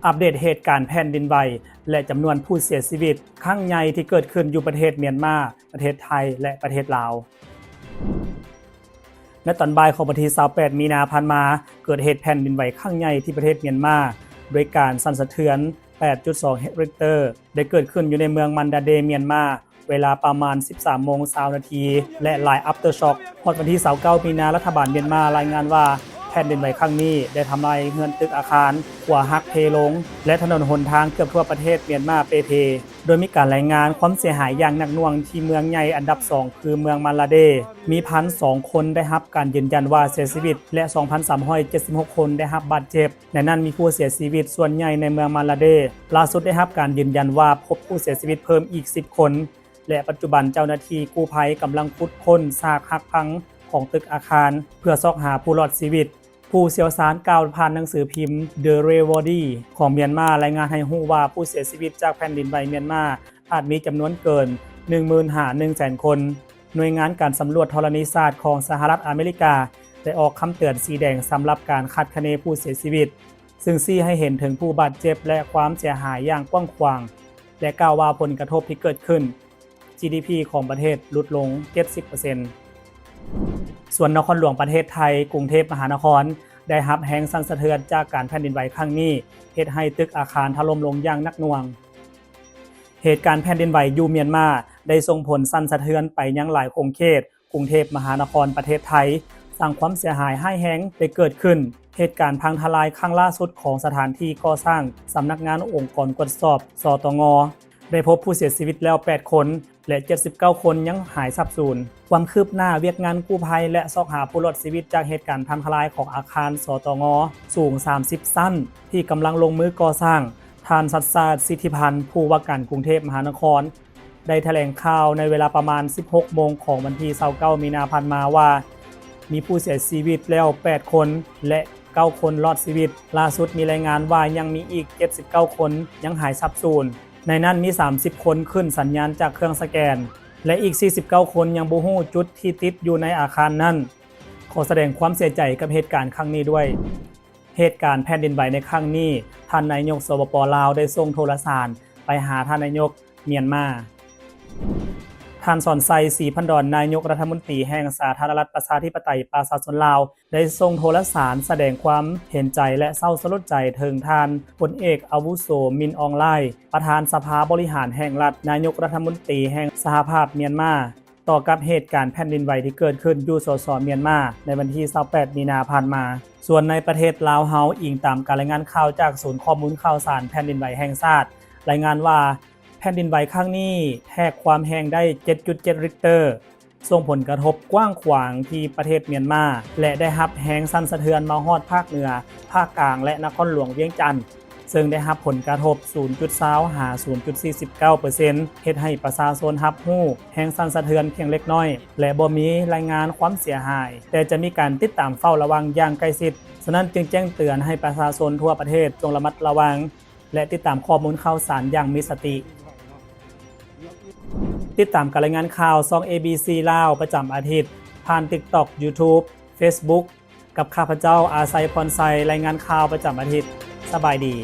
ອັບເດດເຫດການແຜ່ນດິນໄຫວ ແລະ ຈຳນວນຜູ້ເສຍຊີວິດຄັ້ງໃຫຍ່ທີ່ເກີດຂຶ້ນຢູ່ປະເທດມຽນມາ, ປະເທດໄທ ແລະ ປະເທດລາວ. ໃນຕອນບ່າຍຂອງວັນທີຊາວແປດ ມີນາຜ່ານມາ, ເກີດເຫດແຜ່ນດິນໄຫວຄັ້ງໃຫຍ່ທີ່ປະເທດມຽນມາ, ດ້ວຍການສັ່ນສະເທືອນ ແປດຈຸດສອງ ເຮັກເຕີ ໄດ້ເກີດຂຶ້ນຢູ່ໃນເມືອງມັນດາເດ ມຽນມາ, ເວລາປະມານ ສິບສາມໂມງ ຊາວນາທີ ແລະ ຫຼາຍ aftershock. ຮອດວັນທີຊາວເກົ້າ ມີນາ, ລັດຖະບານມຽນມາລາຍງານວ່າ ແຜ່ນດິນໄຫວຄັ້ງນີ້ໄດ້ທຳລາຍເຮືອນຕຶກອາຄານ, ຂົວຫັກເພລົງ ແລະ ຖະໜົນຫົນທາງເກືອບທົ່ວປະເທດມຽນມາເປ່ເພ, ໂດຍມີການລາຍງານຄວາມເສຍຫາຍຢ່າງໜັກໜ່ວງທີ່ເມືອງໃຫຍ່ອັນດັບສອງ ຄືເມືອງມັນດາເດ. ມີພັນສອງຄົນໄດ້ຮັບການຢືນຢັນວ່າເສຍຊີວິດ ແລະ ສອງພັນສາມຮ້ອຍເຈັດສິບຫົກຄົນໄດ້ຮັບບາດເຈັບ. ໃນນັ້ນມີຜູ້ເສຍຊີວິດສ່ວນໃຫຍ່ໃນເມືອງມັນດາເດ. ລ່າສຸດໄດ້ຮັບການຢືນຢັນວ່າພົບຜູ້ເສຍຊີວິດເພີ່ມອີກ ສິບຄົນ ແລະ ປັດຈຸບັນເຈົ້າໜ້າທີ່ກູ້ໄພກຳລັງຂຸດຄົ້ນຊາກຫັກພັງຂອງຕຶກອາຄານ ເພື່ອຊອກຫາຜູ້ລອດຊີວິດ. ຜູ້ຊ່ຽວຊານກ່າວຜ່ານໜັງສືພິມ The Raywordy ຂອງມຽນມາ ລາຍງານໃຫ້ຮູ້ວ່າຜູ້ເສຍຊີວິດຈາກແຜ່ນດິນໄຫວມຽນມາອາດມີຈຳນວນເກີນ ໜຶ່ງໝື່ນຫ້າ ໜຶ່ງແສນຄົນ. ໜ່ວຍງານການສຳຫຼວດທໍລະນີສາດຂອງສະຫະລັດອາເມລິກາໄດ້ອອກຄຳເຕືອນສີແດງສຳລັບການຄາດຄະເນຜູ້ເສຍຊີວິດ, ຊຶ່ງຊີ້ໃຫ້ເຫັນເຖິງຜູ້ບາດເຈັບ ແລະ ຄວາມເສຍຫາຍຢ່າງກວ້າງຂວາງ ແລະ ກ່າວວ່າຜົນກະທົບທີ່ເກີດຂຶ້ນ ຈີດີພີ ຂອງປະເທດຫຼຸດລົງ ເຈັດສິບເປີເຊັນ. ສ່ວນນະຄອນຫຼວງປະເທດໄທ, ກຸງເທບມະຫານະຄອນ ໄດ້ຮັບແຮງສັ່ນສະເທືອນຈາກການແຜ່ນດິນໄຫວຄັ້ງນີ້, ເຮັດໃຫ້ຕຶກອາຄານຖະຫຼົ່ມລົງຢ່າງໜັກໜ່ວງ. ເຫດການແຜ່ນດິນໄຫວຢູ່ມຽນມາໄດ້ສົ່ງຜົນສັ່ນສະເທືອນໄປຍັງຫຼາຍຂົງເຂດ ກຸງເທບມະຫານະຄອນປະເທດໄທ, ສ້າງຄວາມເສຍຫາຍຮ້າຍແຮງໄດ້ເກີດຂຶ້ນ. ເຫດການພັງທະລາຍຄັ້ງລ່າສຸດຂອງສະຖານທີ່ກໍ່ສ້າງສຳນັກງານອົງກອນກວດສອບ ສຕງ ໄດ້ພົບຜູ້ເສຍຊີວິດແລ້ວ ແປດຄົນ ແລະ ເຈັດສິບເກົ້າຄົນຍັງຫາຍສາບສູນ. ຄວາມຄືບໜ້າວຽກງານກູ້ໄພ ແລະ ຊອກຫາຜູ້ລອດຊີວິດຈາກເຫດການພັງທະລາຍຂອງອາຄານ ສຕງ ສູງ ສາມສິບຊັ້ນ ທີ່ກຳລັງລົງມືກໍ່ສ້າງ. ທ່ານ ຊັດຊາດ ສິດທິພັນ ຜູ້ວ່າການກຸງເທບມະຫານະຄອນ ໄດ້ຖະແຫຼງຂ່າວໃນເວລາປະມານ ສິບຫົກໂມງຂອງວັນທີຊາວເກົ້າ ມີນາຜ່ານມາວ່າ ມີຜູ້ເສຍຊີວິດແລ້ວ ແປດຄົນ ແລະ ເກົ້າຄົນລອດຊີວິດ. ລ່າສຸດມີລາຍງານວ່າຍັງມີອີກ ເຈັດສິບເກົ້າຄົນຍັງຫາຍສາບສູນ. ໃນນັ້ນມີ ສາມສິບຄົນຂຶ້ນສັນຍານຈາກເຄື່ອງສະແກນ ແລະ ອີກ ສີ່ສິບເກົ້າຄົນຍັງບໍ່ຮູ້ຈຸດທີ່ຕິດຢູ່ໃນອາຄານນັ້ນ. ຂໍສະແດງຄວາມເສຍໃຈກັບເຫດການຄັ້ງນີ້ດ້ວຍ. ເຫດການແຜ່ນດິນໄຫວໃນຄັ້ງນີ້, ທ່ານນາຍົກ ສປປ ລາວ ໄດ້ສົ່ງໂທລະສານໄປຫາທ່ານນາຍົກມຽນມາ. ທ່ານ ສອນໄຊ ສີພັນດອນ ນາຍົກລັດຖະມົນຕີແຫ່ງສາທາລະນະລັດ ປະຊາທິປະໄຕ ປະຊາຊົນລາວ ໄດ້ສົ່ງໂທລະສານສະແດງຄວາມເຫັນໃຈ ແລະ ເສົ້າສະຫຼົດໃຈເຖິງທ່ານ ພົນເອກອາວຸໂສ ມິນ ອອງ ລາຍ ປະທານສະພາບໍລິຫານແຫ່ງລັດ, ນາຍົກລັດຖະມົນຕີແຫ່ງສະຫະພາບມຽນມາ ຕໍ່ກັບເຫດການແຜ່ນດິນໄຫວທີ່ເກີດຂຶ້ນຢູ່ ສສ ມຽນມາ ໃນວັນທີຊາວແປດ ມີນາຜ່ານມາ. ສ່ວນໃນປະເທດລາວເຮົາ, ອີງຕາມການລາຍງານຂ່າວຈາກສູນຂໍ້ມູນຂ່າວສານແຜ່ນດິນໄຫວແຫ່ງຊາດ ລາຍງານວ່າ ແຜ່ນດິນໄຫວຄັ້ງນີ້ແທກຄວາມແຮງໄດ້ ເຈັດຈຸດເຈັດ ຣິກເຕີ ສົ່ງຜົນກະທົບກວ້າງຂວາງທີ່ປະເທດມຽນມາ ແລະ ໄດ້ຮັບແຮງສັ່ນສະເທືອນມາຮອດພາກເໜືອ, ພາກກາງ ແລະ ນະຄອນຫຼວງວຽງຈັນ. ເຊິ່ງໄດ້ຮັບຜົນກະທົບ ສູນຈຸດຊາວ ຫາ ສູນຈຸດສີ່ສິບເກົ້າເປີເຊັນ ເຮັດໃຫ້ປະຊາຊົນຮັບຮູ້ແຮງສັ່ນສະເທືອນພຽງເລັກນ້ອຍ ແລະ ບໍ່ມີລາຍງານຄວາມເສຍຫາຍ, ແຕ່ຈະມີການຕິດຕາມເຝົ້າລະວັງຢ່າງໃກ້ຊິດ. ສະນັ້ນຈຶ່ງແຈ້ງເຕືອນໃຫ້ປະຊາຊົນທົ່ວປະເທດຈົ່ງລະມັດລະວັງ ແລະ ຕິດຕາມຂໍ້ມູນຂ່າວສານຢ່າງມີສະຕິ. ຕິດຕາມການລາຍງານຂ່າວຊ່ອງ ເອບີຊີ ລາວ ປະຈຳອາທິດ ຜ່ານ TikTok, YouTube, Facebook ກັບຂ້າພະເຈົ້າ ອາໄຊ ພອນໄຊ ລາຍງານຂ່າວປະຈຳອາທິດ. ສະບາຍດີ.